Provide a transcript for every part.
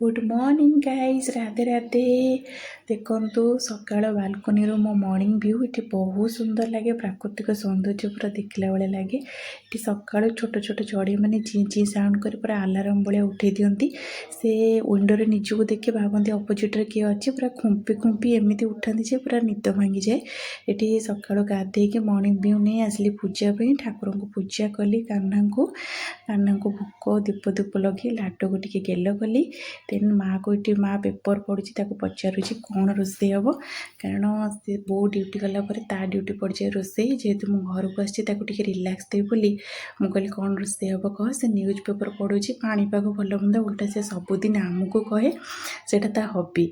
Good morning guys, Radhe Radhe. ଦେଖନ୍ତୁ, ସକାଳ ବାଲକୋନିରୁ ମୋ ମର୍ଣ୍ଣିଂ ଭ୍ୟୁ। ଏଠି ବହୁତ ସୁନ୍ଦର ଲାଗେ, ପ୍ରାକୃତିକ ସୌନ୍ଦର୍ଯ୍ୟ ପୁରା ଦେଖିଲା ଭଳିଆ ଲାଗେ। ଏଠି ସକାଳୁ ଛୋଟ ଛୋଟ ଚଢ଼େଇମାନେ ଚିଁ ଚିଁ ସାଉଣ୍ଡ କରି ପୁରା ଆଲାରାମ ଭଳିଆ ଉଠେଇ ଦିଅନ୍ତି। ସେ ୱିଣ୍ଡୋରେ ନିଜକୁ ଦେଖି ଭାବନ୍ତି ଅପୋଜିଟ୍ରେ କିଏ ଅଛି। ପୁରା ଖୁମ୍ପି ଖୁମ୍ପି ଏମିତି ଉଠାନ୍ତି ଯେ ପୁରା ନିଦ ଭାଙ୍ଗିଯାଏ। ଏଠି ସକାଳୁ ଗାଧେଇକି ମର୍ଣ୍ଣିଂ ଭ୍ୟୁ ନେଇ ଆସିଲି ପୂଜା ପାଇଁ। ଠାକୁରଙ୍କୁ ପୂଜା କଲି, କାହ୍ନାଙ୍କୁ। କାହ୍ନାଙ୍କୁ ଭୋଗ, ଦୀପ, ଧୂପ ଲଗେଇ ଲାଡ଼ୁକୁ ଟିକେ ଗେଲ କଲି। ଦେନ୍ ମାଆକୁ ଏଠି, ମା ପେପର୍ ପଢ଼ୁଛି, ତାକୁ ପଚାରୁଛି କ'ଣ ରୋଷେଇ ହେବ। କାରଣ ସେ ବୋଉ ଡ୍ୟୁଟି ଗଲା ପରେ ତା ଡ୍ୟୁଟି ପଡ଼ିଯାଏ ରୋଷେଇ। ଯେହେତୁ ମୁଁ ଘରକୁ ଆସିଛି, ତାକୁ ଟିକେ ରିଲାକ୍ସ ଦେବି ବୋଲି ମୁଁ କହିଲି, "କ'ଣ ରୋଷେଇ ହେବ କହ।" ସେ ନ୍ୟୁଜ୍ ପେପର୍ ପଢ଼ୁଛି, ପାଣିପାଗ ଭଲ ମନ୍ଦ। ଉଲ୍ଟା ସେ ସବୁଦିନ ଆମକୁ କହେ, ସେଇଟା ତା ହବି।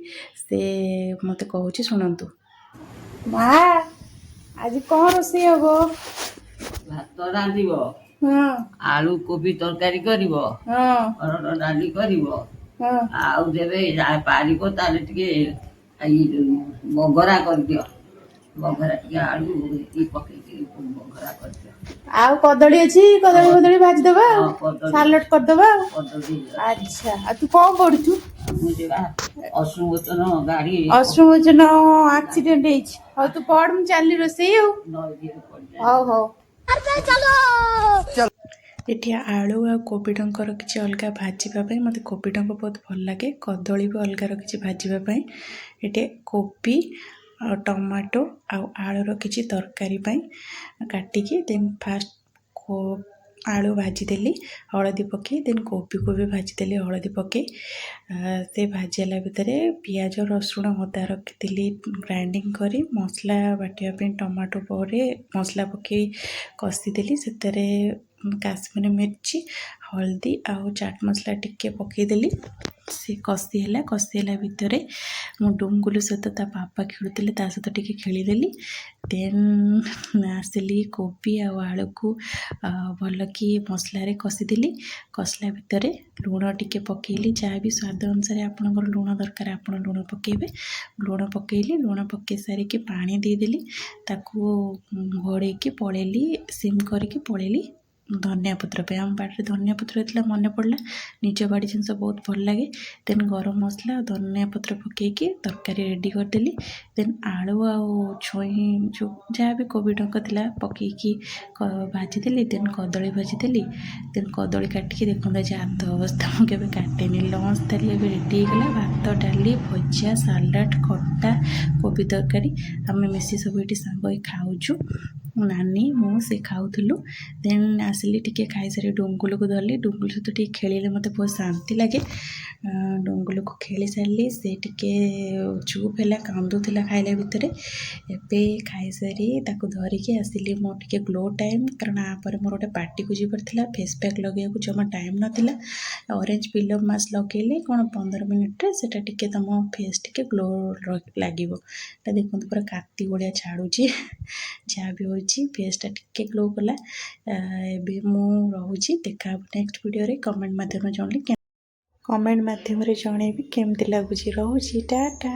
ସେ ମୋତେ କହୁଛି, ଶୁଣନ୍ତୁ। ମା, ଆଜି କ'ଣ ରୋଷେଇ ହବ? ଭାତ ରାନ୍ଧିବ, ଆଳୁ କୋବି ତରକାରୀ କରିବ, ହରଡ଼ ଡାଲି କରିବ। ଆଉ ଯେବେ ପାରିବ, ତାହେଲେ ଟିକେ ଏଇ ବଘରା କରିଦିଅ। ବଘରା ଟିକେ ଆଳୁ ଇଏ ପକେଇକି ବଘରା କରିଦିଅ। ଆଉ କଦଳୀ ଅଛି, କଦଳୀ ଫଦଳୀ ଭାଜିଦବା ଆଉ ହଁ, କଦଳୀ। ସାଲଡ କରିଦବା ଆଉ। କଦଳୀ। ଆଚ୍ଛା, ଆଉ ତୁ କ'ଣ ପଢୁଛୁ? ମୁଁ ଯିବା ଅଶ୍ରୁମୋଚନ ଗାଡି। ଅଶ୍ରୁମୋଚନ ଆକ୍ସିଡେଣ୍ଟ ହେଇଛି। ହଉ, ତୁ ପଢ, ମୁଁ ଚାଲିଲି ରୋଷେଇ ଆଉ। ନଦୀରେ ପଡ଼ିଯାଏ। ହଉ ହଉ। ଏଠି ଆଳୁ ଆଉ କୋବି ଡଙ୍କ ରଖିଛି ଅଲଗା ଭାଜିବା ପାଇଁ। ମୋତେ କୋବି ଡଙ୍କ ବହୁତ ଭଲ ଲାଗେ। କଦଳୀ ବି ଅଲଗା ରଖିଛି ଭାଜିବା ପାଇଁ। ଏଠି କୋବି ଆଉ ଟମାଟୋ ଆଉ ଆଳୁ ରଖିଛି ତରକାରୀ ପାଇଁ କାଟିକି। ଦେନ୍ ଫାଷ୍ଟ ଆଳୁ ଭାଜିଦେଲି ହଳଦୀ ପକାଇ। ଦେନ୍ କୋବିକୁ ବି ଭାଜିଦେଲି ହଳଦୀ ପକାଇ। ସେ ଭାଜି ହେଲା ଭିତରେ ପିଆଜ, ରସୁଣ, ଅଦା ରଖିଥିଲି ଗ୍ରାଇଣ୍ଡିଙ୍ଗ କରି ମସଲା ବାଟିବା ପାଇଁ। ଟମାଟୋ ପରେ ମସଲା ପକାଇ କଷିଦେଲି। ସେଥିରେ କାଶ୍ମୀରୀ ମିର୍ଚି, ହଳଦୀ ଆଉ ଚାଟ୍ ମସଲା ଟିକେ ପକାଇଦେଲି। ସେ କଷି ହେଲା। କଷି ହେଲା ଭିତରେ ମୁଁ ଡୁଙ୍ଗୁଲୁ ସହିତ, ତା ବାପା ଖେଳୁଥିଲେ, ତା ସହିତ ଟିକେ ଖେଳିଦେଲି। ଦେନ୍ ଆସିଲି, କୋବି ଆଉ ଆଳୁକୁ ଭଲକି ମସଲାରେ କଷିଦେଲି। କଷିଲା ଭିତରେ ଲୁଣ ଟିକେ ପକାଇଲି। ଯାହା ବି ସ୍ୱାଦ ଅନୁସାରେ ଆପଣଙ୍କର ଲୁଣ ଦରକାର, ଆପଣ ଲୁଣ ପକାଇବେ। ଲୁଣ ପକାଇଲି। ଲୁଣ ପକାଇ ସାରିକି ପାଣି ଦେଇଦେଲି। ତାକୁ ଘୋଡ଼େଇକି ପଳେଇଲି, ସିମ୍ କରିକି ପଳେଇଲି ଧନିଆ ପତ୍ର ପାଇଁ। ଆମ ବାଡ଼ିରେ ଧନିଆ ପତ୍ର ହେଇଥିଲା, ମନେ ପଡ଼ିଲା। ନିଜ ବାଡ଼ି ଜିନିଷ ବହୁତ ଭଲ ଲାଗେ। ଦେନ୍ ଗରମ ମସଲା ଆଉ ଧନିଆ ପତ୍ର ପକାଇକି ତରକାରୀ ରେଡ଼ି କରିଦେଲି। ଦେନ୍ ଆଳୁ ଆଉ ଛୁଇଁ, ଯେଉଁ ଯାହା ବି କୋବି ଡଙ୍କ ଥିଲା, ପକାଇକି ଭାଜିଦେଲି। ଦେନ୍ କଦଳୀ ଭାଜିଦେଲି। ଦେନ୍ କଦଳୀ କାଟିକି ଦେଖନ୍ତୁ, ଆଜି ହାତ ଅବସ୍ଥା, ମୁଁ କେବେ କାଟେନି। ଲଞ୍ଚ ଥାଳି ଏବେ ରେଡ଼ି ହେଇଗଲା। ଭାତ, ଡାଲି, ଭଜା, ସାଲାଡ଼, ଖଟା, କୋବି ତରକାରୀ। ଆମେ ମିଶି ସବୁ ଏଠି ସାଙ୍ଗ ହେଇ ଖାଉଛୁ। ନାନୀ, ମୁଁ, ସେ ଖାଉଥିଲୁ। ଦେନ୍ ଆସିଲି, ଟିକେ ଖାଇସାରି ଡୁଙ୍ଗୁଲୁକୁ ଧରିଲି। ଡୁଙ୍ଗୁଲୁ ସହିତ ଟିକେ ଖେଳିଲେ ମୋତେ ବହୁତ ଶାନ୍ତି ଲାଗେ। ଡୁଙ୍ଗୁଲୁକୁ ଖେଳି ସାରିଲି, ସେ ଟିକେ ଚୁପ୍ ହେଲା, କାନ୍ଦୁଥିଲା ଖାଇଲା ଭିତରେ। ଏବେ ଖାଇସାରି ତାକୁ ଧରିକି ଆସିଲି ମୋ ଟିକେ ଗ୍ଲୋ ଟାଇମ୍, କାରଣ ଆ ପରେ ମୋର ଗୋଟେ ପାର୍ଟିକୁ ଯିବାର ଥିଲା। ଫେସ୍ ପ୍ୟାକ୍ ଲଗେଇବାକୁ ଜମା ଟାଇମ୍ ନଥିଲା। ଅରେଞ୍ଜ ପିଲ୍ ଅଫ୍ ମାସ୍କ ଲଗେଇଲେ କ'ଣ, 15 ମିନିଟ୍ରେ ସେଇଟା ଟିକେ ତୁମ ଫେସ୍ ଟିକେ ଗ୍ଲୋ ଲାଗିବ। ଏଟା ଦେଖନ୍ତୁ, ପୁରା କାତି ଭଳିଆ ଛାଡ଼ୁଛି। ଯାହା ବି ହେଉଛି, ଫେସ୍ଟା ଟିକେ ଗ୍ଲୋ କଲା। ଏବେ ମୁଁ ରହୁଛି, ଦେଖା ହେବ ନେକ୍ସଟ ଭିଡ଼ିଓରେ। କମେଣ୍ଟ ମାଧ୍ୟମରେ ଜଣେଇବି କେମିତି ଲାଗୁଛି। ରହୁଛି, ଟାଟା।